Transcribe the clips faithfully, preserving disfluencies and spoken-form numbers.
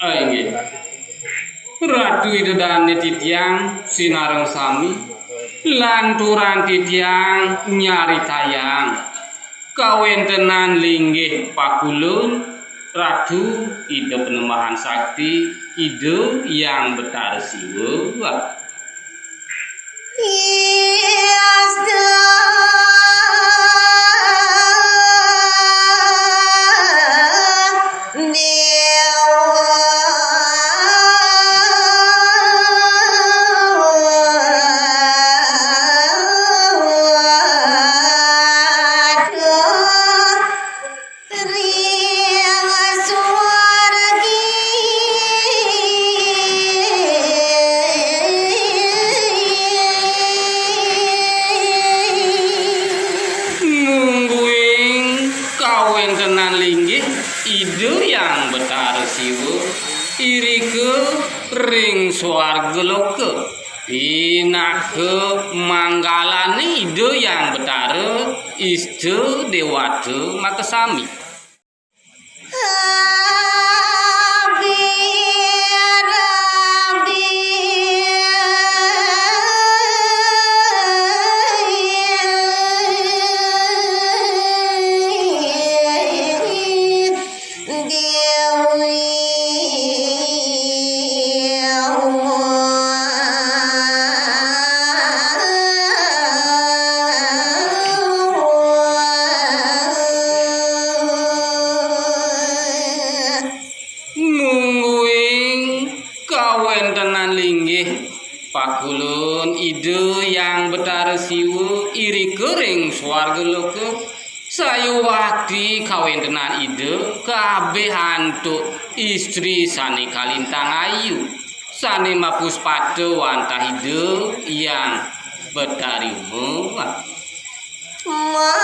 Ah, inggih. Ratu Ida Dané titiang sinareng sami, lanturan titiang nyaritayang kawéntenan linggih pakulun Ratu Ida Panembahan Sakti, Ida Hyang Betara Siwa. Ring swargi. Mungguing kawéntenan linggih Ida Hyang Betara Siwa irika ring swarga loka. Pinaka manggalané Ida Hyang Betara, Ista Déwata makasami. Déwi Uma. Mungguing kawéntenan linggih pakulun Ida Hyang Betara Siwa irika ring swarga loka. Sayuwakti kawéntenan Ida kabéh antuk istri sané kalintang ayu, sané mapuspata wantah Ida Hyang Betari Uma. Mangkin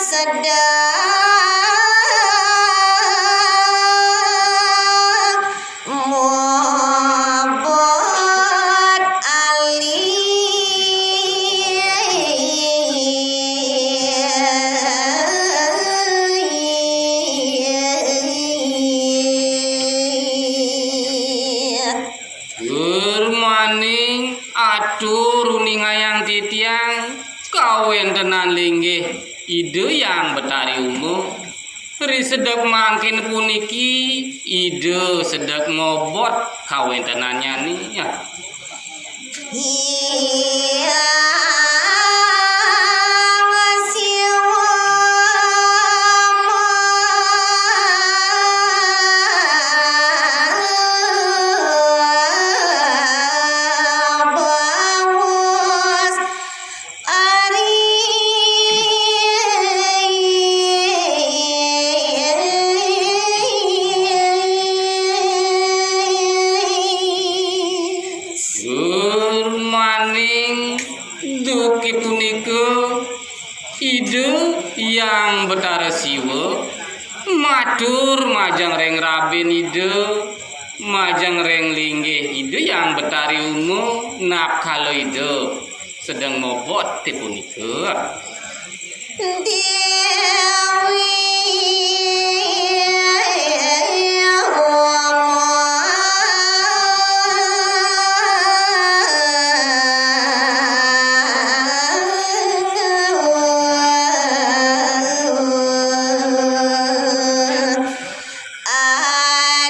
sedeng mobot alih. Gur maning atur uningayang titiang kawéntenan linggih Ida Hyang Betari Uma. Ri sedek mangkin puniki Ida sedek ngobot kawéntenannyané. Hyang Siwa Bawus Ari. Gur maning duke punika Ida Hyang Betara Siwa matur majeng ring rabin Ida, majeng ring linggih Ida Hyang Betari Uma, napkala Ida sedeng mobot té punika. Déwi Uma.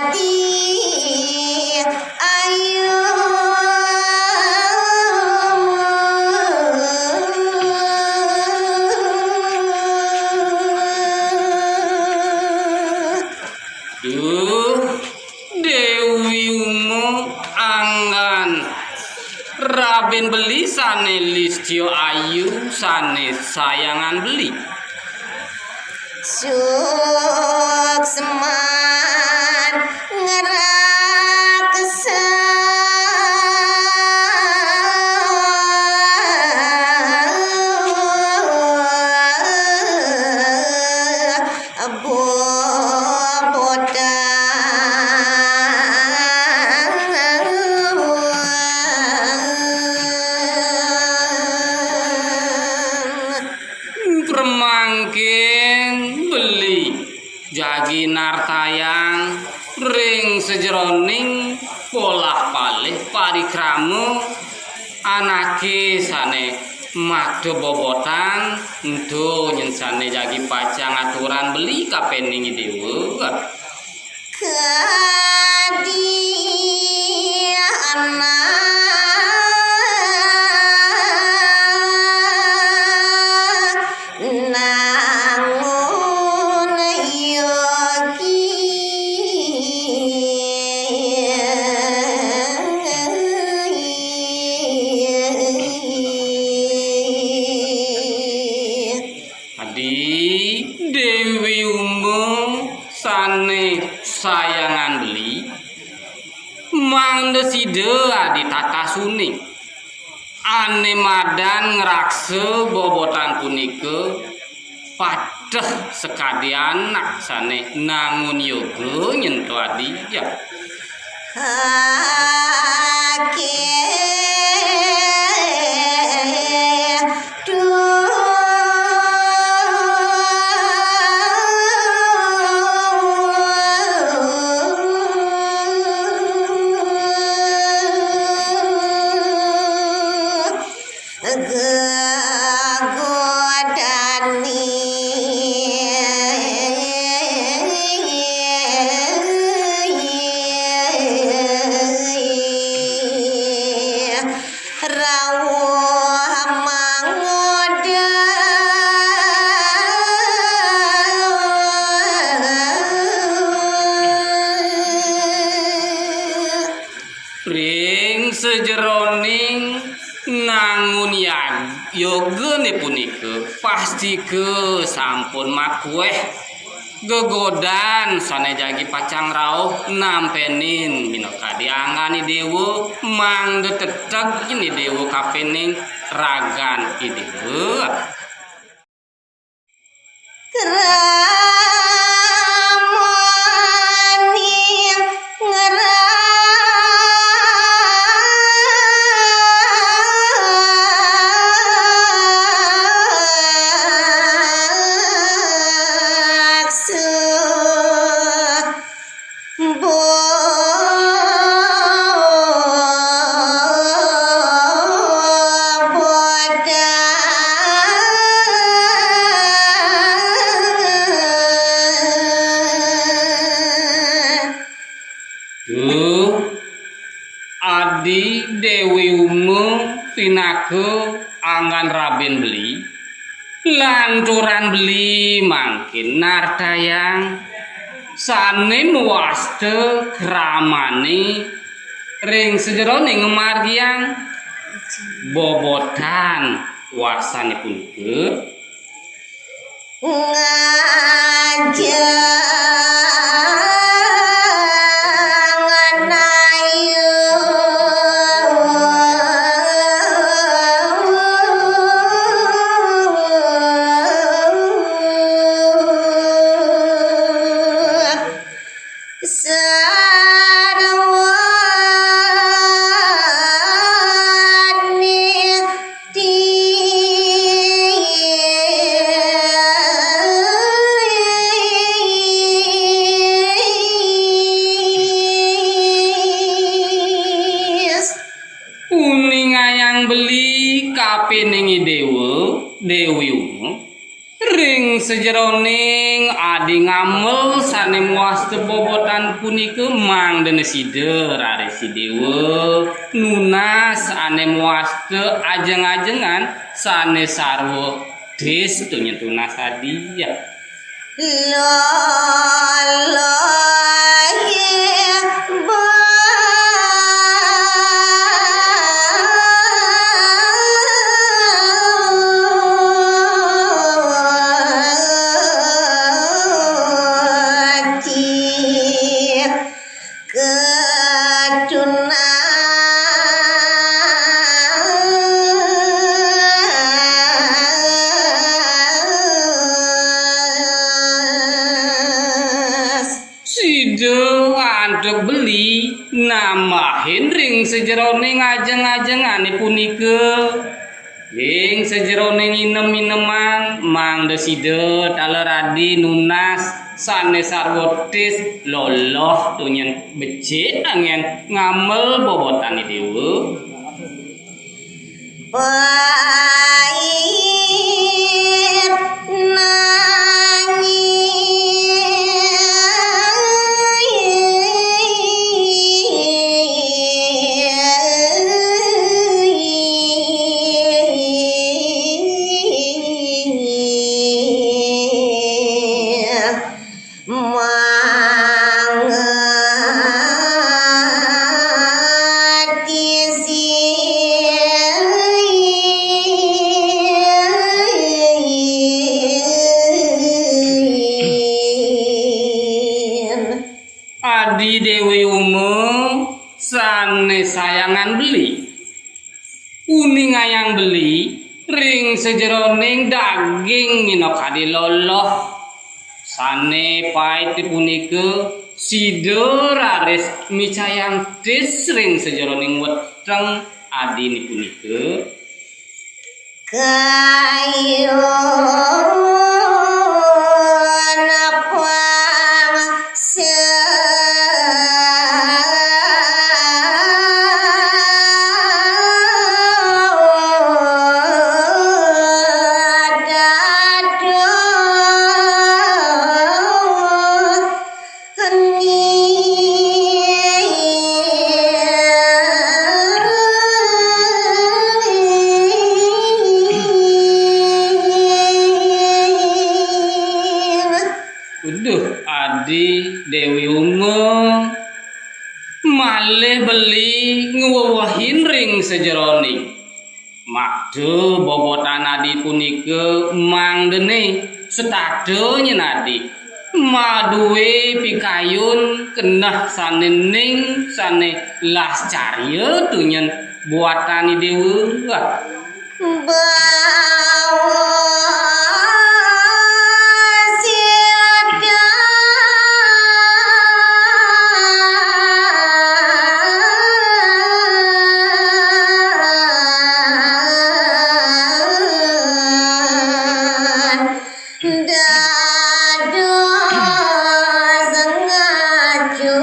Adi Ayu. Raben beli sane listio ayu sane sayangan beli. Suksman ngraksa bobotan. Premangkin beli jagi nartayang ring sajeroning polah palih parikrama anake sane makta bobotan, ento nyen sane jagi pacang aturang beli kapening Dewa. Kadi anak nangun yogi. Adi Dewi Uma sane sayangan beli, mangda sida adi tatasuning ane madan ngraksa bobotan punika pateh sakadi anak sane nangun yoga nyen to adi. Ake Rauh mangoda. Ring sajeroning nangun yag-, yogane punika, pastika sampun makueh gegodan sane jagi pacang rauh nampenin minakadi anggan Idewa, mangda teteg Idewa kapening ragan Idewa. Kramaning ngraksa bobotan. Duh, Adi Dewi Uma pinaka anggan raben beli, lanturan beli mangkin nartayang sane mawasta kramane ring sajeroning ngamargiang bobotan warsane punika. Ngajeng ayu. Sarwane tis. Uningayang beli kapining Idewa, Dewi Uma. Ring sajeroning adi ngamel sane mawasta bobotan punika mangdane sida raris Idewa nunas ane mawasta ajeng-ajengan sane sarwa tis tunyen tunas adi. Lolohe ba Ing ring sajeroning ajeng-ajengane punika, ing sajeroning inem-ineman, mangda sida taler adi nunas sane sarwa tis loloh tunyen becik anggen ngamel bobotane dewa. Pait nanging Adi Dewi Uma sane sayangan beli. Uningayang beli ring sajeroning daging minakadi loloh sane pait punika, sida raris micayang tis ring sajeroning weteng adine punika. Kayun pang Uduh, adi Dewi Uma, malih beli ngwewehin ring sajeroning. Makta bobotan adi punika mangdene setata nyen adi madue pikayun keneh sane ning sane lascarya tunyen buatane dewa. Bawa sida dados ngajur.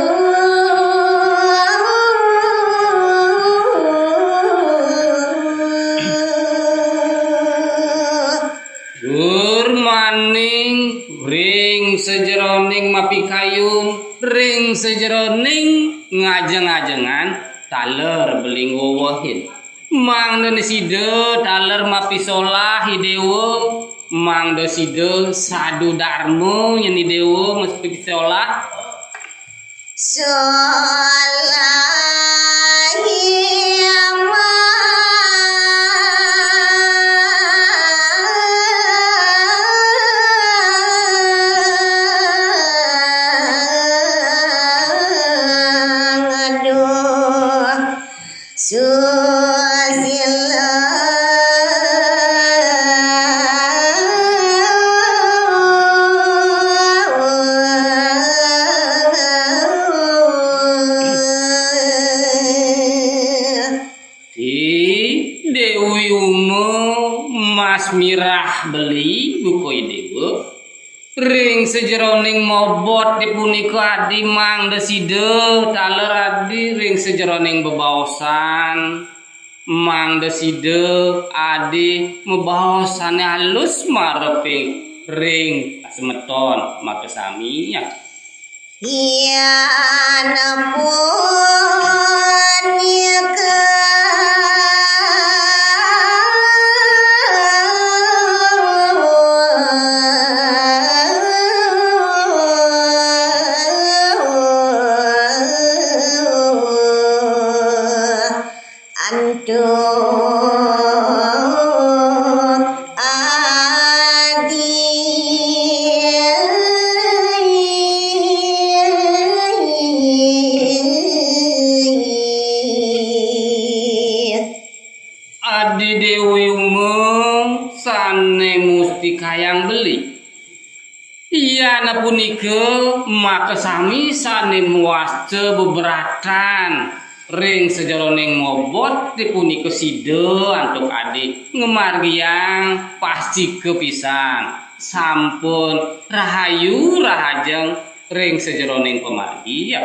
Tur maning ring sajeroning mapikayun, ring sajeroning ngajeng-ajengan, taler beli ngwewehin. Mangda sida taler mapisolah i dewa, mangda sida sadu darma nyen i dewa mapisolah. Solahi amang. Aduh. Susila. Ti Dewi Uma mas mirah beli buka i dewa. Ring sajeroning mobot dipunika adi mangda sida taler adi ring sajeroning bebaosan, mangda sida adi mabaosane alus mareping ring semeton makasami ya. Yan punika antuk adi. Adi Dewi Uma sane mustikayang beli. Yan punika makasami sane mawasta beberatan Ring sajeroning mobot dipunika sida antuk adi ngamargiang pastika pisan. Sampun rahayu rahajeng ring sajeroning pamargi.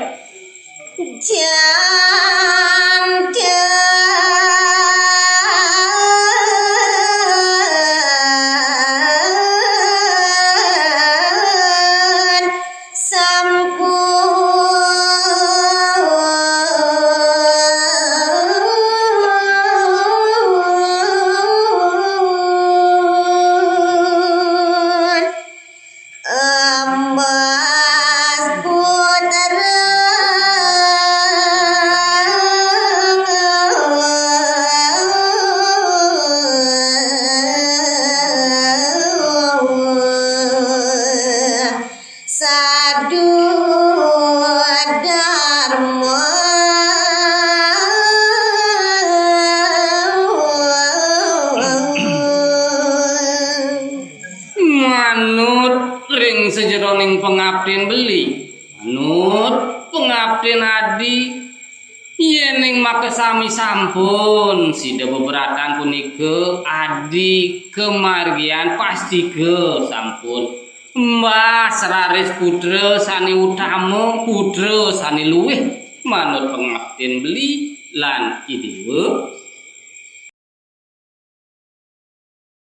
Manut ring sajeroning pangaptin beli, manut pangaptin adi, yening makasami sampun sida beberatan punika adi kamargian pastika sampun. Mbah sararis putra sane utama, putra sane luwih manut pangaptin beli lan idewa.